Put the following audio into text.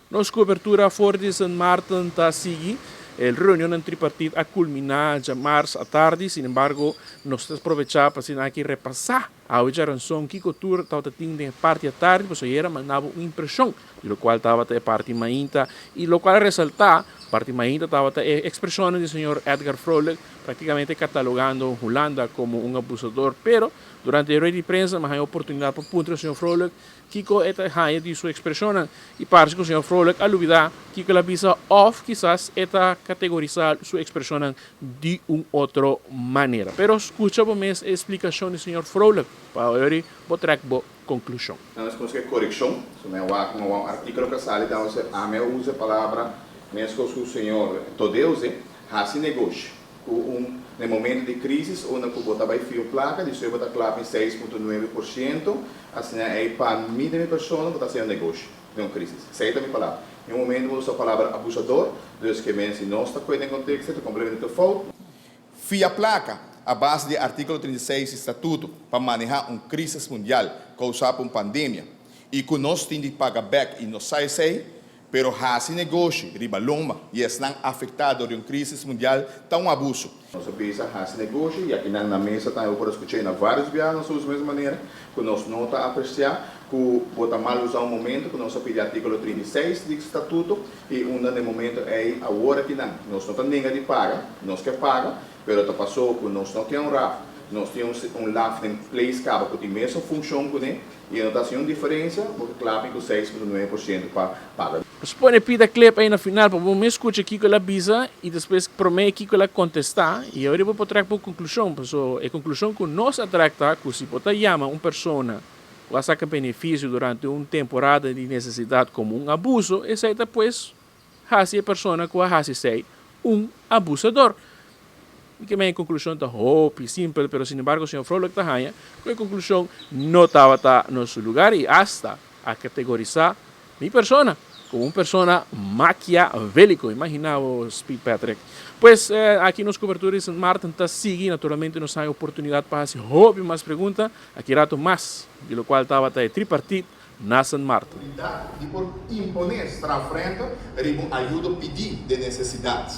Nos cobertura for di Sint Maarten ta sigui. E reunionnan tripartit a culmina djamars atardi, sin embargo nos ta aprovecha pa asina aki repasa awe djaranson kico tur tabata tin den e parti atardi, pasobra ayera mandabo un impresion di locual tabata e parti mainta y locual a resalta parti mainta tabata e expresionnan di señor Edgar Vrolijk practicamente catalogando Hulanda como un abusador, pero durante e rueda di prensa mi a haña oportunidad pa puntra señor Vrolijk Kiko e ta haña di su ekspreshonnan? I parse ku señor Vrolijk a lubidá kiko el a bisa òf kisas e ta kategorisá su ekspreshonnan di un otro manera. Pero skucha bo mes e splikashon di señor Vrolijk pa ori bo trèk bo konklushon. Nan nos konosé korekshon. So mi a wak mi a wak un artíkulo ku a sali ta ose ami a usa e palabra meskos ku señor Todeuze hasi negoshi. Ku un na e momento di crisis unda ku bo ta bai fia un plaka di soe bo ta klap mi 6,9%, asina ei pa mi den mi persona bo ta hasiendo negoshi den un crisis. Esei ta mi palabra. Den un momento bo usa palabra abusador, dus ke men si nos ta koe den konteksto e ta kompletamente fout. Fia plaka a base di e artíkulo 36 di statuto pa manehá un crisis mundial kousá pa un pandemia i ku nos tin di paga bèk i nos sa esei, Pero hasi negoshi riba lomba di esnan afektá dor di un krísis mundial ta un abuso. Nos a bisa hasi negoshi i akinan na mesa tambe bo por a skuch'é na vários biaha nos a usa mes manera ku nos no ta apresiá ku bo ta mal usá un momento ku nos a pidi artíkulo 36 di statuto i unda na e momento ei awor akinan nos no ta nenga di paga, nos ke paga pero ta pasó ku nos no tin un raf, nos tin un laf den place kaba ku tin mesun funshon kuné. I e no ta hasi un diferensia, bo ke klapi ku 6,9% pa paga. Nos pone pida clip ei na final pa bo mes skucha kiko el a bisa i despues promé kiko el a kontestá i awor bo por trek bo konklushon. Paso e konklushon ku nos a trek ta ku si bo ta yama un persona ku a saka benefisio durante un temporada di nesesidat komo un abuso, esei ta pues hasi e persona ku a hasi esei un abusador. Mi ke men e konklushon ta hopi simpel, pero sinembargo señor Vrolijk ta haña ku e konklushon no tabata na su lugar i asta a kategorisá mi persona komo un persona makiavéliko. Imaginá bo, Speed Patrick. Pues, aki nos kobertura di Sint Maarten ta sigui. Naturalmente nos haña oportunidat pa hasi hopi mas pregunta aki rato mas di lokual tabata e tripartit na Sint Maarten. Autoridad di por impone strafrente riba un ayudo pidi den necesidad.